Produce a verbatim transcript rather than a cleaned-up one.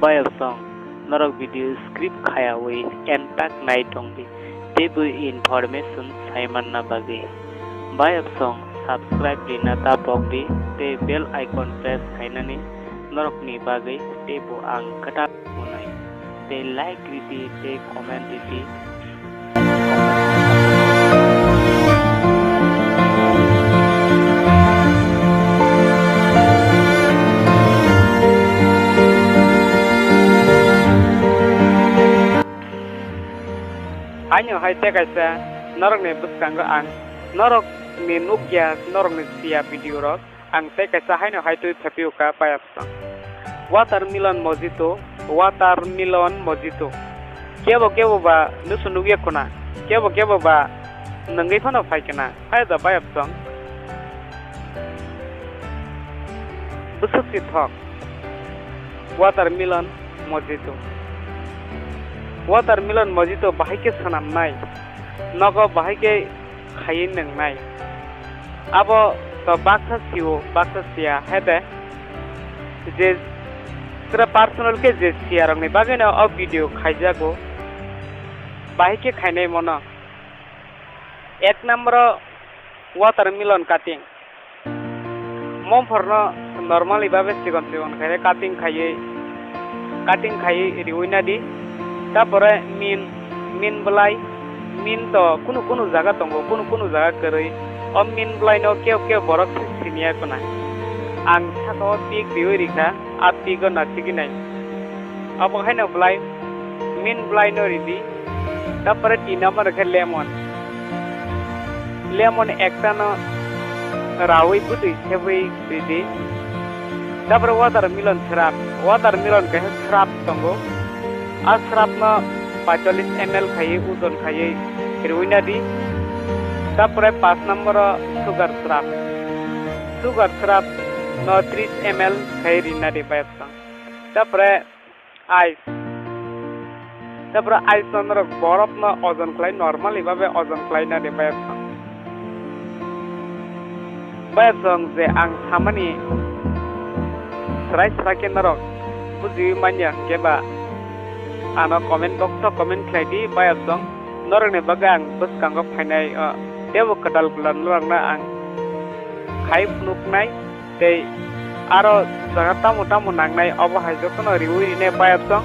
Bayapsong, norok video skip khayawi entak nai tongdi, teibo information saimanna bagwi. Bayapsong, subscribe rina ta pokdi, tei bell icon press khainani norokni bagwi teibo ang kwtal hwnwi. Tei like ridi, tei comment ridi. Haino hai tei kaisa norokni bwskango ang norokni nukya, norokni siya video rok. Ang tei kaisa haino hai twi phepio ka payapsong. Watermelon mojito, watermelon mojito. Kebo kebo ba nusu nugya khuna, kebo kebo ba nungwi phano phai khna. Hai da payapsong. Bwswk si thok. Watermelon mojito. Watermelon mojito bahai khe swnamnai. Nogo bahai khe khaiwi nwngnai. Abo to baksa sio, baksa siya, hede je sra personal khe je siya rokni bagwino o video khaijago, bahai khe khainai mono. Ek number o watermelon cutting. Mom phorno normally babe chikon chikon khai cutting khaiwi, cutting khaiwi riwi nadi. Tapore min, min belai, min to kunu kunu jaga tongo, kunu kunu jaga kwrwi. O min belai no keo keo borok siniya khna. Ang saka o pik riwi rikha, a pik o nasigwi nai. Abo haino belai, min belai no ridi. Tapore tin number khe lemon. Lemon ekta no rawi bwtwi sebwi ridi. Tapore watermelon srap. Watermelon kaisa srap tongo. A srap no paichallis M L khaiwi ojon khaiwi riwi nadi. Tapore paanch number o sugar srap. Sugar srap no tris M L khaiwi rinadi bayapsong. Tapore ice. Tapore ice no norok borof no ojon khlai, normally babe ojon khlai nadi bayapsong. Bayapsong je ang samani srai srai khe norok bujiwi manya hwnkhe ba ano comment box o comment khlai di bayapsong. Norokni bagwi ang bwskango phainai o teibo kwtal kwtal norokno ang khai phunuknai tei aro jaga tamo tamo nangnai obo hai jotono riwi rinai bayapsong.